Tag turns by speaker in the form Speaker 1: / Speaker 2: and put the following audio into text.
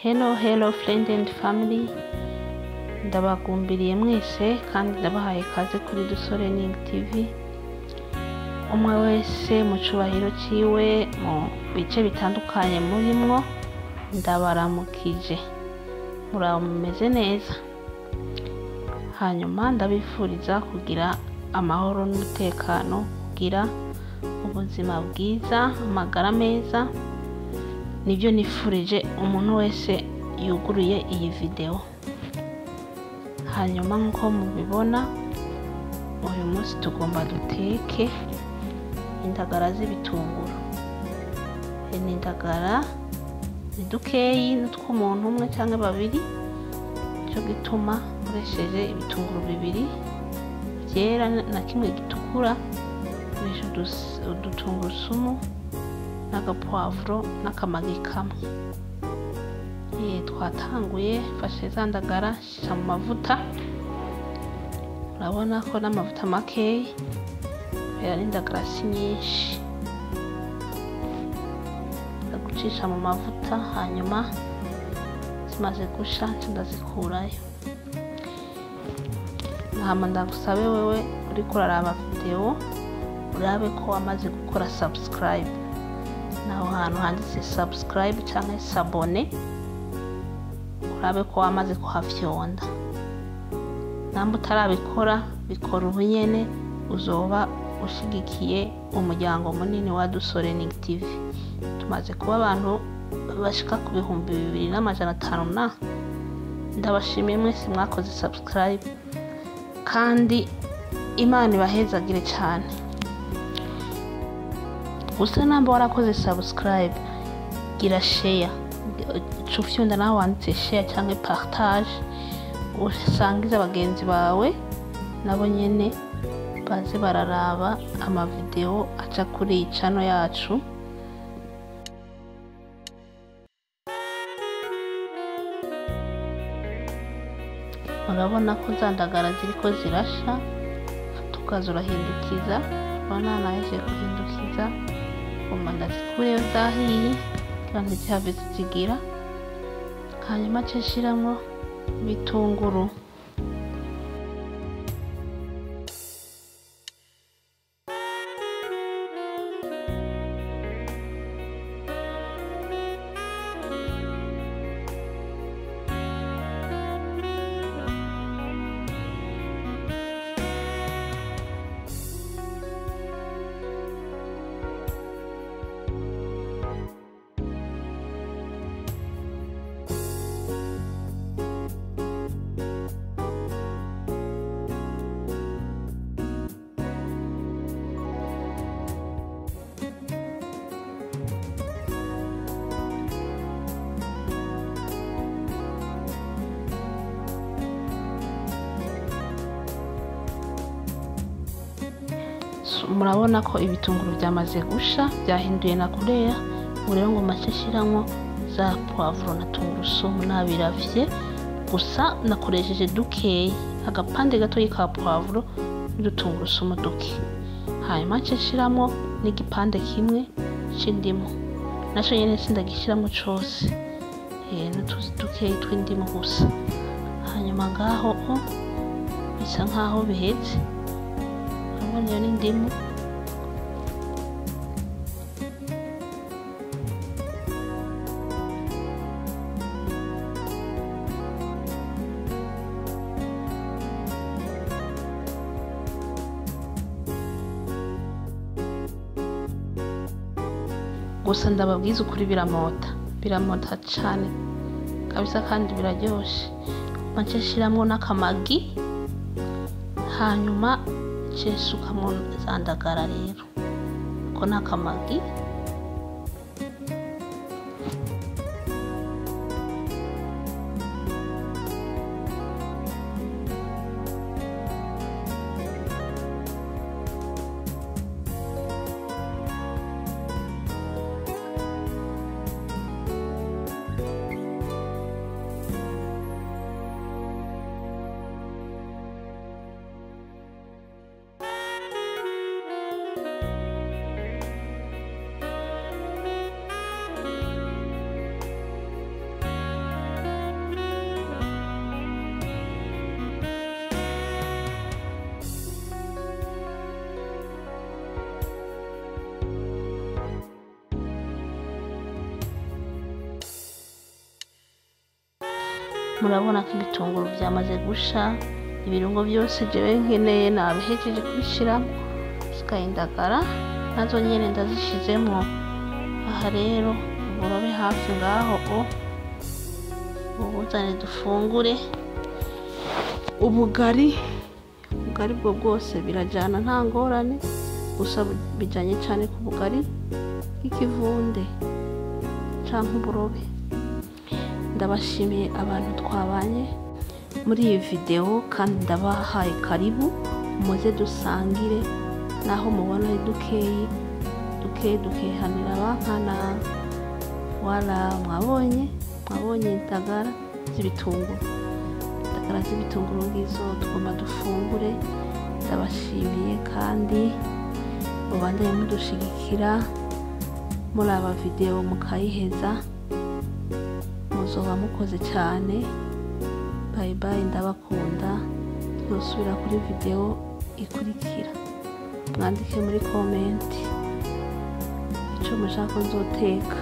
Speaker 1: Hello hello friend and family, ndabagumbiriye mwese kandi ndabahaye ikaze kuri Dusore TV. Umwe wese mu cubahiro ciwe mu bice bitandukanye murimwo, ndabaramukije, muraho mumeze neza. Hanyuma ndabifuriza kugira amahoro n'umutekano, kugira ubuzima bwiza, amagara meza. Nibyo nifurije umuntu wese yuguruye iyi video. Hanyuma nkuko mubibona, uyu munsi tugomba duteke indagara z'ibitunguru. Ni indagara ni dukeyi n'utw'umuntu umwe cyangwa babiri, cyo gituma nkoresheje ibitunguru bibiri byera na kimwe gitukura, udutungurusumu n'agapwavuro n'akamagi kamwe. Twatanguye, mfashe za ndagara nshira mu mavuta. Urabona ko n'amavuta makeyi kubera n'indagara si nyinshi. Ndagucisha mu mavuta, hanyuma zimaze gusha nca ndazikurayo. Hama ndagusabe wewe uriko uraraba video, urabe ko wamaze gukora subscribe. Naho hantu handitse subscribe canke s'abonner, urabe ko wamaze kuhafyonda. Namba utarabikora, bikora ubu nyene, uzoba ushigikiye umuryango munini wa Dusore TV. Tumaze kuba abantu bashika ku 2500 na ndabashimiye mwese mwakoze subscribe, kandi Imana ibahezagire cyane. Gusa namba warakoze subscribe, gira share, cufyonda naho wanditse share cyangwa partage, usangize abagenzi bawe nabo nyene baze bararaba amavideo aca kuri iyi channel yacu. Urabona ko za ndagara ziriko zirasha, tukaza urahindukiza. Urabona nahejeje guhindukiza, ngomba ndazikureyo zahiye kugira ntizihave zizigira. Hanyuma nce nshiramwo ibitunguru. Murabona ko ibitunguru byamaze gusha, byahinduye na kureya. Rero ngo mace shiramwo za poivron na tungurusumu nabiravye, gusa nakoresheje dukeyi, agapande gatoyi ka poivron n'udutungurusumu duke. Hanyuma nce shiramwo n'igipande kimwe c'indimu, naco nyene sindagishiramwo cose, n'utuzi dukeyi tw'indimu gusa. Hanyuma ngaho bisa nkaho biheze. Urabona iyo n'indimu. Gusa ndababwiza ukuri, biramota, biramota cane kabisa kandi biraryoshe. Nce nshiramwo n'akamagi, hanyuma nce nsukamwo za ndagara. Rero ko n'akamagi Murabona ko ibitunguru byamaze gusha, ibirungo byose jewe nkeneye nabihejeje kubishiramo. Sigaye indagara nazo nyene ndazishizemo. Aha rero uburobe hafi ngaho, o ubuzane dufungure ubugari. Ubugari bwo bwose birajana, nta ngorane, gusa bijanye cane ku bugari bw'ikivunde canke uburobe. Ndabashimiye abantu twabanye muri iyi videwo, kandi ndabahaye karibu, muze dusangire. Naho mubona ari dukeyi dukeyi, dukehanira bankana wala. Mwabonye indagara z'ibitunguru, indagara z'ibitunguru ngizo tugomba dufungure. Ndabashimiye kandi mubandanye mudushigikira, muraba videwo mukayiheza, muzoba mukoze cyane. Bye bye, ndabakunda. Tuzosubira kuri videwo ikurikira. Mwandike muri comment icyo mushaka nzoteka.